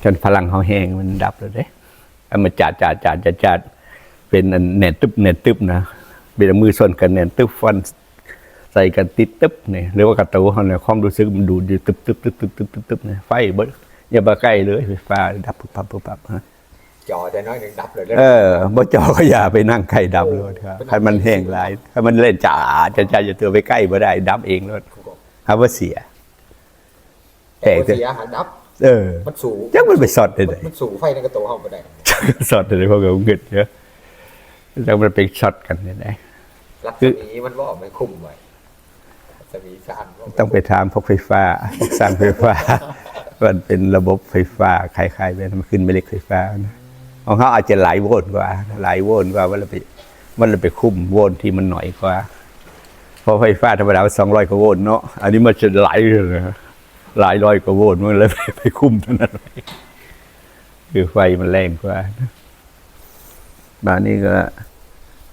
ຄັນພະລັງເຮົາແຮງມັນດັບໂລດເດ້. ອັນມັນຈາດ ຈາດ ຈາດ ຈາດ ຈາດ ເປັນອັນແໜ້ນຕຶບ ແໜ້ນຕຶບນະ, ເວລາມືຊົນກັນແໜ້ນຕຶບ ຟັນໃສ່ກັນຕິດຕຶບນີ້ ຫຼືວ່າກະໂຕເຮົານີ້ ຄວາມຮູ້ສຶກມັນດູດຢູ່ຕຶບໆໆໆໆນີ້ ໄຟບໍ່ ຢ່າໄປໃກ້ເລີຍ ໄຟຟ້າດັບປຶບປັບປຶບປັບ. ຈ່ອແຕ່ໜ້ອຍໜຶ່ງດັບເລີຍເດີ. ເອີ ບໍ່ຈ່ອກໍຢ່າໄປນັ່ງໃກ້ ດັບໂລດ. ຄັນມັນແຮງຫຼາຍ ຄັນມັນເລ່ນຈາ ຈາ ຈາ ຢ່າຕົວໄປໃກ້ບໍ່ໄດ້ ດັບເອງໂລດ. ຫາວ່າເສຍ ແຕກ ບໍ່ເສຍຫາດັບ. ເອີ ມັນສູ້ ຈັກມັນໄປຊັອດໄດ້ໃດ ມັນສູ້ໄຟໃນກະໂຕເຮົາບໍ່ໄດ້. ຊັອດໄດ້ໃດ ເພາະກໍງຶດເດີ ຈັກມັນໄປຊັອດກັນໄດ້ໃດ. ລັດສະໝີມັນບໍ່ໄປຄຸມໄວ້ ລັດສະໝີສານບໍ່ ຕ້ອງໄປຖາມພວກໄຟຟ້າ ພວກຊ່າງໄຟຟ້າ. ມັນເປັນລະບົບໄຟຟ້າ ຄ້າຍໆແບບມັນຂຶ້ນແມ່ເຫຼັກໄຟຟ້ານະ. ຂອງເຮົາອາດຈະຫຼາຍໂວນກວ່າ ຫຼາຍໂວນກວ່າ ມັນລະໄປ ມັນລະໄປຄຸມໂວນທີ່ມັນໜ້ອຍກວ່າ. ເພາະໄຟຟ້າທຳມະດາມັນສອງຮ້ອຍກວ່າໂວນເນາະ, ອັນນີ້ມັນຈະຫຼາຍ ຫຼາຍຮ້ອຍກວ່າໂວນ ມັນເລີຍໄປຄຸມຕົວນັ້ນໄວ້ ຄືໄຟມັນແຮງກວ່າ. ບາດນີ້ກໍ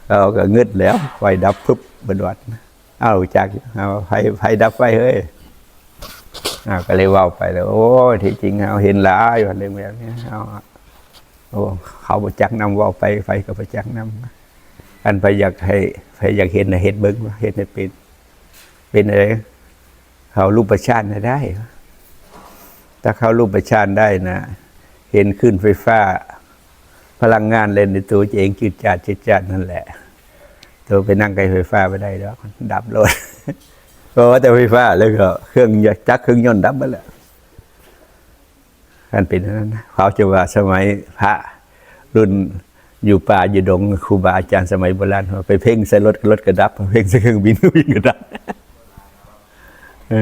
ເຮົາກໍງຶດແລ້ວ ໄຟດັບປຶບເບິດວັດ. ເອົາ ຈັກ ເອົາ ໄຟ ໄຟດັບໄຟເຮີ້ຍ. ເຮົາກໍເລີຍເວົ້າໄປແລ້ວ ໂອ້ຍ ທີ່ຈິງເຮົາເຫັນຫຼາຍວ່າເລື່ອງແບບນີ້ ເຮົາ ໂອ້ ເຂົາບໍ່ຈັກນຳ ເວົ້າໄປ ໃຜກໍບໍ່ຈັກນຳ. ຄັນໃຜຢາກໃຫ້ ໃຜຢາກເຫັນນະ ເຮັດເບິ່ງ ເຮັດໃຫ້ເປັນ ເປັນໄດ ເຂົ້າຮູປະຊານໃຫ້ໄດ້. ຖ້າເຂົ້າຮູປະຊານໄດ້ນະ ເຫັນຄື້ນໄຟຟ້າ ພະລັງງານເລ່ນໃນຕົວເອງ ຈືດຈາດ ຈືດຈາດນັ້ນແຫຼະ. ໂຕໄປນັ່ງໃກ້ໄຟຟ້າບໍ່ໄດ້ດອກ ດັບໂລດ. ເພາະວ່າແຕ່ໄຟຟ້າແລ້ວກໍເຄື່ອງຈັກ ເຄື່ອງຍົນດັບໝົດແລ້ວ. ຄັນເປັນອັນນັ້ນນະ ເຂົາຈະວ່າສະໄໝພະລຸ້ນຢູ່ປ່າຢູ່ດົງ ຄູບາອາຈານສະໄໝໂບລານ ວ່າໄປເພັ່ງໃສ່ລົດ ລົດກໍດັບ, ເພັ່ງໃສ່ເຄື່ອງບິນ ເຄື່ອງບິນກໍດັບ. ເອີ